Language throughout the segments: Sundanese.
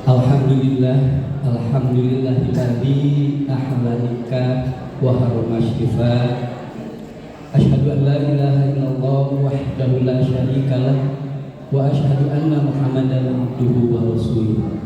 Alhamdulillah, alhamdulillahilladzi ahalla nikah wa harrama syifa. Asyhadu an la ilaha illallah wahdahu la syarikalah wa asyhadu anna Muhammadan abduhu wa rasuluh.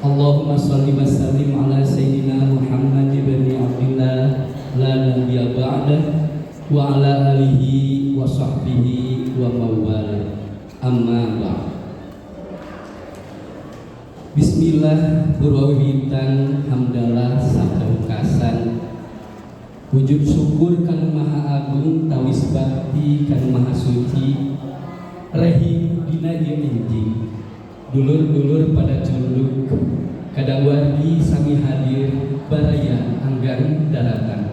Allahumma shalli wa sallim ala sayyidina Muhammad ibn Abdillah la nabiyya ba'dah wa ala alihi wa sahbihi wa mawala. Amma ba'd. Bismillah, purwawiwitan hamdalah sabda ungkasan, wujud syukur kanu maha agung, tawis bakti kanu maha suci rehi dina ieu enjing. Dulur-dulur pada cunduk, kadang wargi sami hadir, baraya anggang daratan,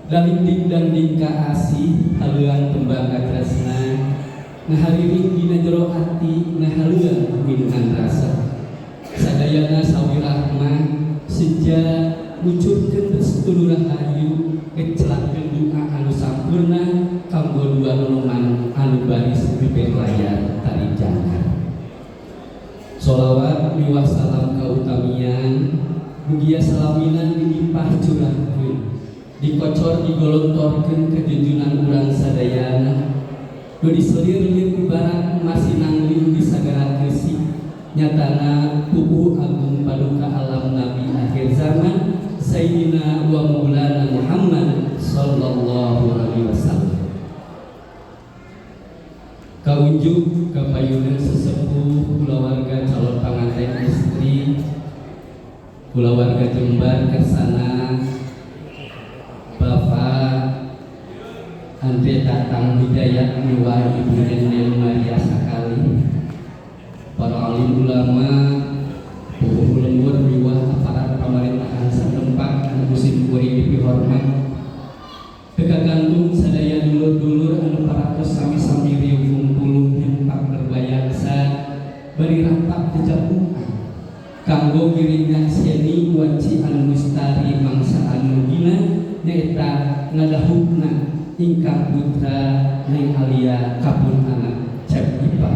dalinding danding kaasih, haleuang tembang katresna ngahariring dina jero ati, ngahaleuang minuhan rasa. Sadayana sawi rahmah seja ngucurkeun restu rahayu, ngecelakeun doa anu sampurna kanggo dua nonoman anu baris bibir layar tari jangkar. Solawat miwah salam kautamian mugia salaminan dilimpah curahkeun, dikocor, digolontorkeun ke junjunan urang sadayana nu diselir-lir ibarat masinangling di sagara keusik, nyatana pupuhu agung paduka alam nabi akhir zaman Sayyidina wa Maulana Muhammad sallallahu alaihi wasallam. Kaunjuk kapayunan sesepuh, kulawarga calon panganten istri, kulawarga Jembar, kersana Bapak Andre Tatang Hidayat miwah Ibu Nenden Maria Sakali, para alim ulama, pupuhu lembur miwah aparat pemerintahan setempat anu ku sim kuring dipihormat, gantung sadaya dulur-dulur anu parantos sami-sami riuh kumpulung hempak berbayangsa bari rampak jejapungan kanggo ngiring nyakseni wanci anu mustari mangsa anu gina, nyaeta ngadahupna ingkang putra Neng Alia kapun anak Cep Ipa.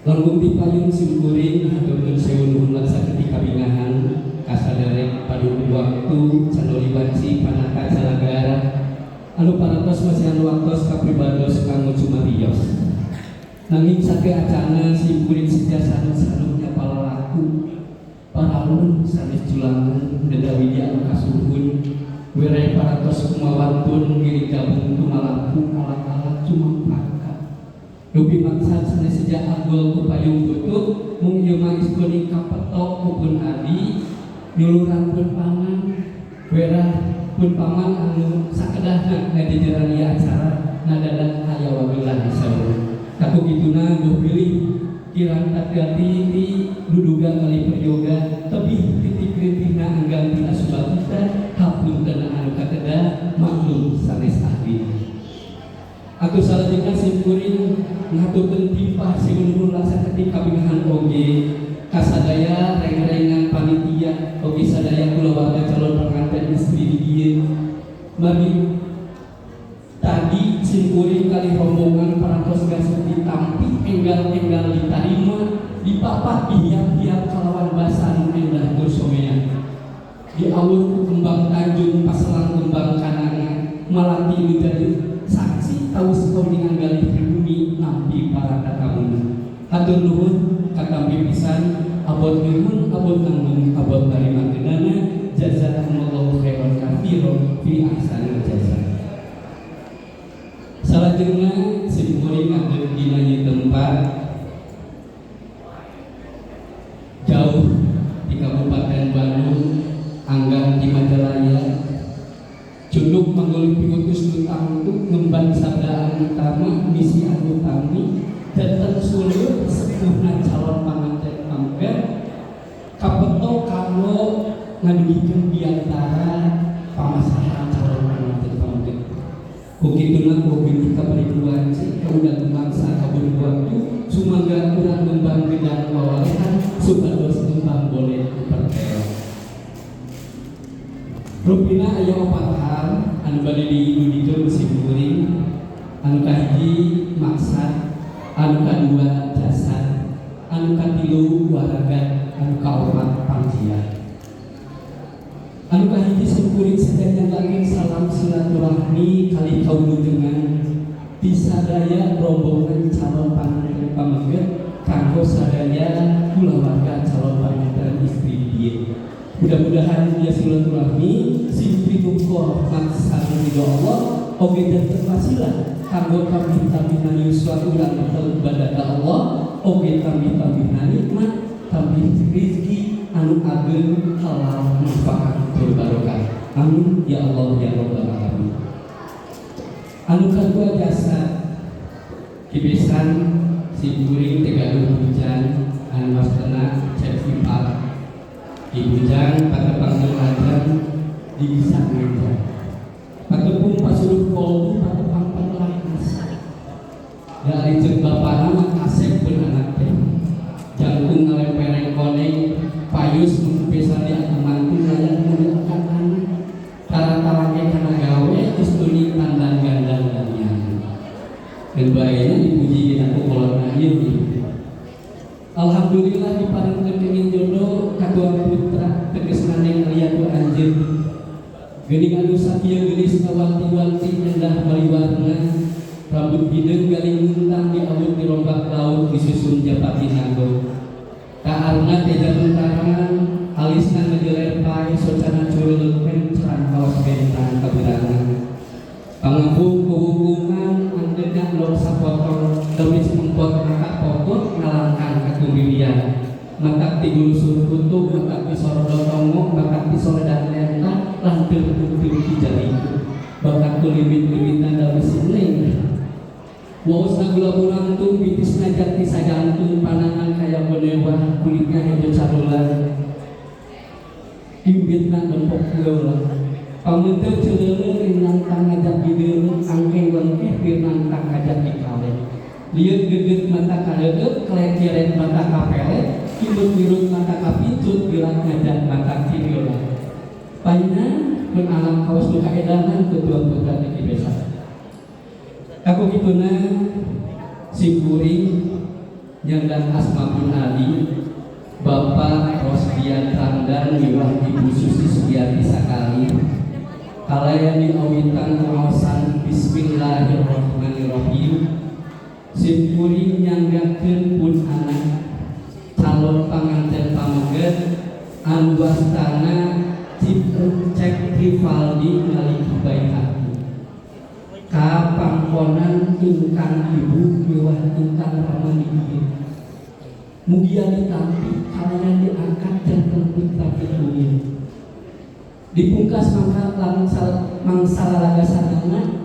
Langkung dipayun simkuring haturkeun sewu nuhun laksa ketika bingahan kasaderek padudu waktu candoli wanci panata calagara anu parantos masihan waktos kapribados kanggo cumarios. Nanging sakeacana simkuring seja sanut-sanutnya palalaku paralun sanes julangan dada widya anu kasuhun were parantos kumawantun ngiring gabung tumalaku alat-alat cumangpaka. Dupi maksad sanes seja agol ku payung tutup, mung ieu mah istuning kapetok ku pun adi, nyuluran pun paman, werah pun paman anu sakedahna ngajejeran ieu acara ngadadak aya wagelan saur. Kaku kituna duh pilih kirang tati ti duduga kali peryoga tebih titik kritina anggang tina subakita hapunten anu kakedah maklum sanes ahli. Aku salajengna simkuring ngaturkeun timpah sinuhun laksa ketik kabingahan oge kasadaya reng-rengan panitia oge sadaya kulawarga calon pengantin istri di dieu. Margi tadi simkuring kali rombongan parantos gasuk ditampi, enggal-enggal ditarima, dipapak, dihiap-hiap kalawan basa nu endah tur somea, diawur ku kembang tanjung paselang kembang kananga malati nu jadi saksi taus kauningan galih pribumi nampi para tatamuna. Hatur nuhun katampi pisan, abot nuhun, abot nanggung, abot narima genana. Jazakumullahu khairan katsiran fi ahsanil jaza. Salajengna simkuring ngadeg dina ieu tempat jauh di Kabupaten Bandung, anggang di Majalaya, cunduk manggolih piutus nu tangtu ngemban sabda anu utama, misi anu utami, janten sulur sepuhna calon panganten pameget kapeto kanggo ngadugikeun biantara pamasahan calon panganten pameget. Ku kituna ku bilih kaberi wanci kaudah bangsa kaburu waktu, sumangga urang ngembang gedang wawalehan supados ngembang boleh pertel. Rupina aya opat hal anu bade didugikeun ku simkuring. Anu kahiji maksad, anu kadua jasad. Anu katilu waraga, anu kaopat pangjian. Anu kahiji, simkuring sejen lagi salam silaturahmi kalih kaulujengan di sadaya rombongan calon panganten pameget kanggo sadaya kulawarga calon panganten istri dieu. Mudah-mudahan dia silaturahmi sing pinuh rahmat sareng ridho Allah, oge janten wasilah kanggo tambih-tambihan yuswa urang betul ibadah ka Allah, oge tambih-tambihan nikmat, tambih rezeki anu ageng, halal, manfaat, tur barokah. Amin ya Allah ya Rabbal alamin. Anu kadua, jasa kibesan simkuring teh gaduh bujang anu wastana Cep Ipar. Ibujang patepang lajang di bisa ngajar, patepung pasuruh kolbu, patepang patelah asa. Dari cek bapana mah kasep pun anak teh, jangkung ngalempereng koneng, payus besan di mantu layak muliakan anak, tara kana gawe geus tuning tandang gandang damian dan baenya dipuji aku kolotna ieu gitu. Alhamdulillah diparengkeun kenging jodoh katua putra, tegesna neng liatu anjeun. Geuning anu sakieu geulis kawanti-wanti, endah maliwarna, rambut hideung galing muntang diawut di rombak laut disusun japati nago. Kaarna teja tentaran, alisna ngejeler pae, socana cureuleuh mencrang kawas bentang kaberangan. Pangapung kuwungkungan, anggeuna lor sapotong, demis empot maka potot ngalangkang katumilian. Matak tigulus kutu, matak tisorodo tongo, matak tisoledan lenta, lanteur kuntir tijaliku. Bakat kulimit-limitan dalam neng. Waosna gula bunangtung, bitisna jati sajantung, panangan kaya bonewah, kulitnya hejo carulan. Imbitna lempok geula. Pamunteuk ceuleuleuh rinantang ngajak gideuleuh, angkeng lengkeh rinantang ngajak dikale. Lieut geget mata kadeueut, klekiret mata kapelet, kimut mirut mata kapincut, gerak ngajak mata kiriola. Payuna pun alam kawas nu kaedanan ketua putra teh besa. Aku kituna simkuring nyandang asma pun Ali, Bapak Rosdian Ramdan miwah Ibu Susi Sugiarti sakali. Kalayan diawitan ngaosan Bismillahirrahmanirrahim. Simkuring nyanggakeun pun anak calon panganten pameget anu wastana Cek Rivaldi Maliki Baihaqi ka pangkonan ingkang ibu miwah ingkang rama dieu. Mugia ditampi kalayan diangkat janten putra pituin. Dipungkas mangka mangsa lalagasana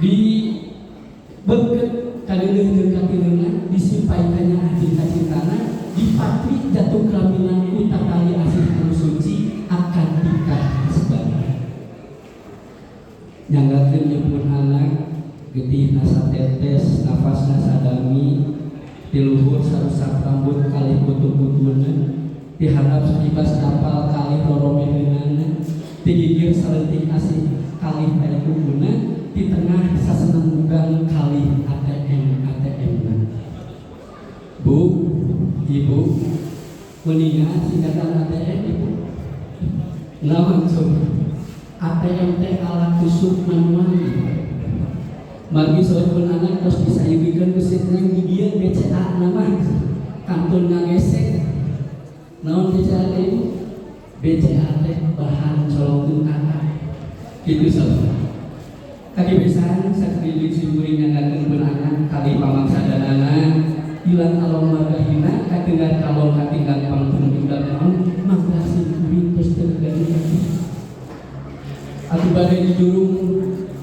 di bengket kadeuleuh jeung katileuna, disimpaikannya cinta-cintana, dipatri jatuh kelaminan ku tatali asih anu suci akad nikah sebagai nyanggakeun ieu pun anak getihna satetes, nafasna sadami, ti luhur sarusak rambut kalih kutu-kutuna, ti handap saibas dapal kalih roromeheunana, ti gigir salentik asih kalih tai kukuna, di tengah saseneng bugang kalih ATM ATM na. Bu, Ibu, kuninga singkatan ATM, Ibu? Naon coba? ATM teh alat tusuk manual. Margi saur pun anak terus disayugikeun ku si neng di dieu BCA nama kantun ngagesek. Naon BCA teh, Ibu? BCA teh bahan colokeun anak. Kitu saur. Kaki besan sakeliling simkuring nyanggakeun pun anak kalih pamangsadanana ilang kalong marga hina katinggal kalong katinggal pangpung tinggal naon mangga simkuring terus teu gaduh kaki. Atuh bade dijurung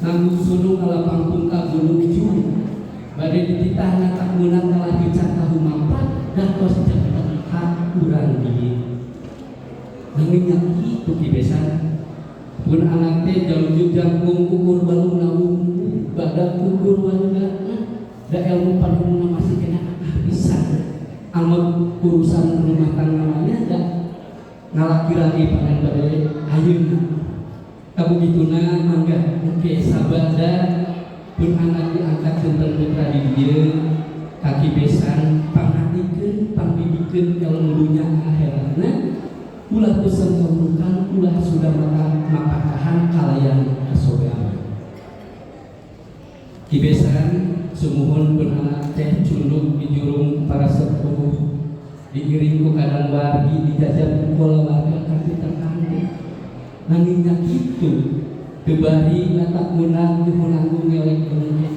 nanggung sulung ala pangpung ka gunung jung, bade dititah natak meunang kalah dicak ka humampat datos janten hak urang dieu. Nanging nya kitu ki besan pun anak teh jalujug jangkung kukur balung nawung badak kukur wargana da ilmu panumuna masih kena akah pisan angot urusan rumah tangga nya da ngalaki-laki pangan bade ayeuna. Kabugituna mangga engke sabada pun anak diangkat janten putra di dieu. Ka Ki Besan, panghatikeun, pangbimbingkeun ilmu dunya akhiratna, ulah bosan kaurukan, ulah sudah maka mapakahan kalayan kasogeaman. Ki Besan, sumuhun pun anak teh cunduk di jurung para sepuh, diiring ku kadang wargi, dijajab ku kulawarga kanti terkanti. Nanging nya kitu teu bari ngatak munang nyuhun nanggung ngelek ngelek.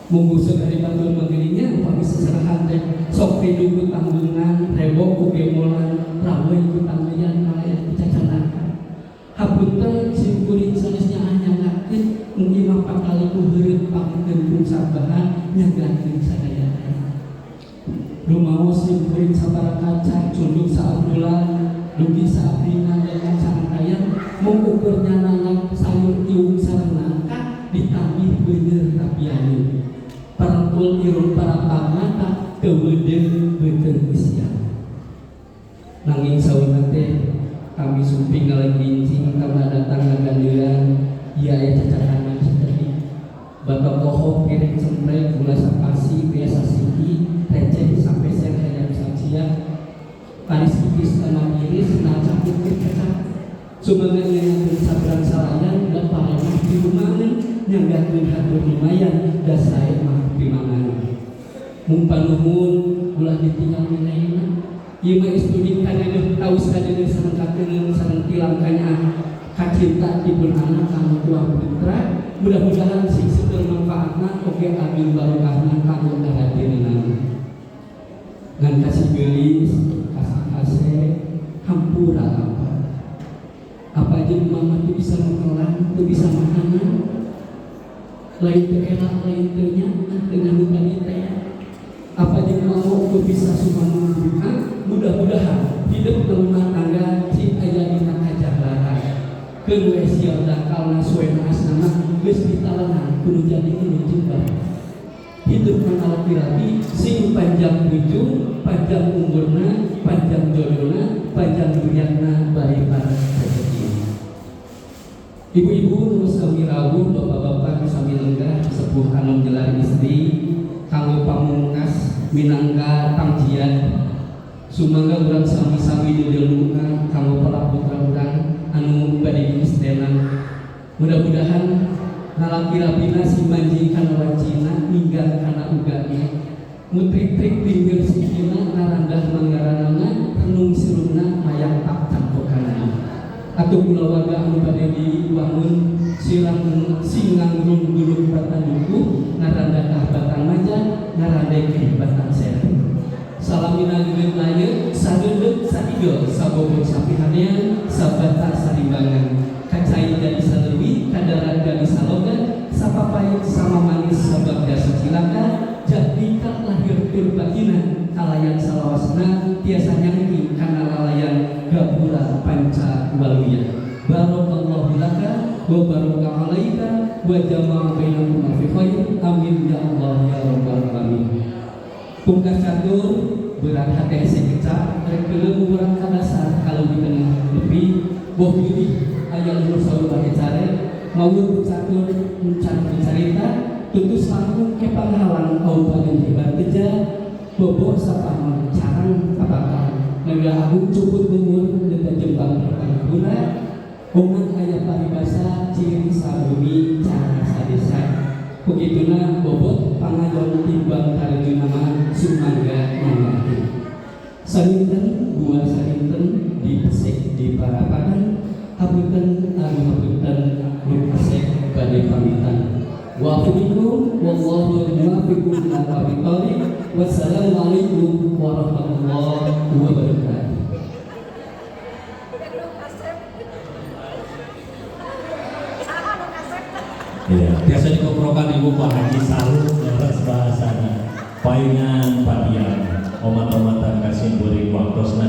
Munggu segari batur magerinya upami seserahan teh sok rindu ku tanggungan, rewok ku gemolan, raweuh ku tanggeyan, kalayan ku cacanakan. Hapunten sim kuring sanes nyaah nyanggakeun, mugi mah patali ku heureut pangkeun pungsabahan nyanggakeun sadayana. Rumaos sim kuring sabara kaca cunduk sabulan dugi saabdina dengan sarangkayan mung ukur nyanangan sayur tiung sareng nangka ditambih beuneur tapianu. Parengkul irung parapak mata keuwedeung beuteung isian. Nanging saurna teh kami sumping ngalegincing tambah datang ngagandean ieu aya cacakanan sakedik batokoho piring cempreng gula sapasi biasa siki receh sampai hayam sajian paris kikis sama iris nalcak putih kecap. Sumangga nyangakeun sabrang salayan dan paremah pirumangan nyanggakeun hatur lumayan da sae mah pimangan. Mung panuhun ulah ditinggal minehna. Ieu mah istuding kadeudeuh taus kadeudeuh sareng kakeungeun sareng tilang kanyaah kacinta dipun anak kanggo tuang putra. Mudah-mudahan sing seueur manfaatna oge amin barokahna kanggo aradieunana. Ngan kasih geulis kasih kaseh hampura apa apa jeung mama tuh bisa mekelan tuh bisa makanan lain teu era lain teu nyaah dengan nu tadi teh apa jeung mau tuh bisa sumangun duka. Mudah-mudahan hidup rumah tangga cing aya dina kajahlarang keun we sial dakalna suwe asna geus ditalenan kudu jadi nu jembar. Hidup laki-laki sing panjang ujung, panjang umurna, panjang jodohna, panjang duriatna, bari para rezeki. Ibu-ibu nu sami rawuh, bapak-bapak nu sami lenggah, sepuh anu jelar istri, kanggo pamungkas minangka pangjian, sumangga urang sami-sami dedeluka kanggo para putra urang anu bade diistenan. Mudah-mudahan nalaki rabina sing manjing kana wancina, ninggal kana ugana, mutrik-trik pinggir sikina, narandah manggaranana, renung sirumna mayang tak cangkokanana. Atau kulawarga anu bade diwangun sirang sing ngangrung gunung Batan Dukuh, naranda batang maja, narandeke batang sereh. Salamina geungeut layeut sadeudeuh saigel sabobot sapihanean sabata sarimbangan kacai jadi saleuwi kadarat jadi salogan sapapait sama manis sabagja sacilaka jatmika lahir tur batina kalayan salawasna tiasa nyangking kana lalayan gapura panca waluya. Barakallahu laka wa baraka alaika wa jama'a bainakum fi khair, amin ya Allah ya rabbal alamin. Pungkas catur berat hati hese kecap rek keuleuh urang ka dasar kalau di tengah lebih boh pilih aya luhur saur bake care mawur catur encan carita tutus langkung kepang halang au paling hebat teja bobo sapamang carang kabakal negara agung cuput umur dan jembang guna bongan aya paribasa ciri sabumi cara sadesa begituna bobot pangayon timbang karejo nama sumangga mangga sarinten buah sarinten di pesek di parapatan. Hapunten anu hapunten nu pesek bade pamitan. Wa afikum wallahu muwaffiqun ila aqwamit thoriq. Wassalamualaikum warahmatullahi wabarakatuh. Nu kasep. Saha nu kasep? Iya, biasa dikoprokan Ibu Pak Haji Salu leres bahasana. Paingan padian omat-omatan kasih kuring waktosna.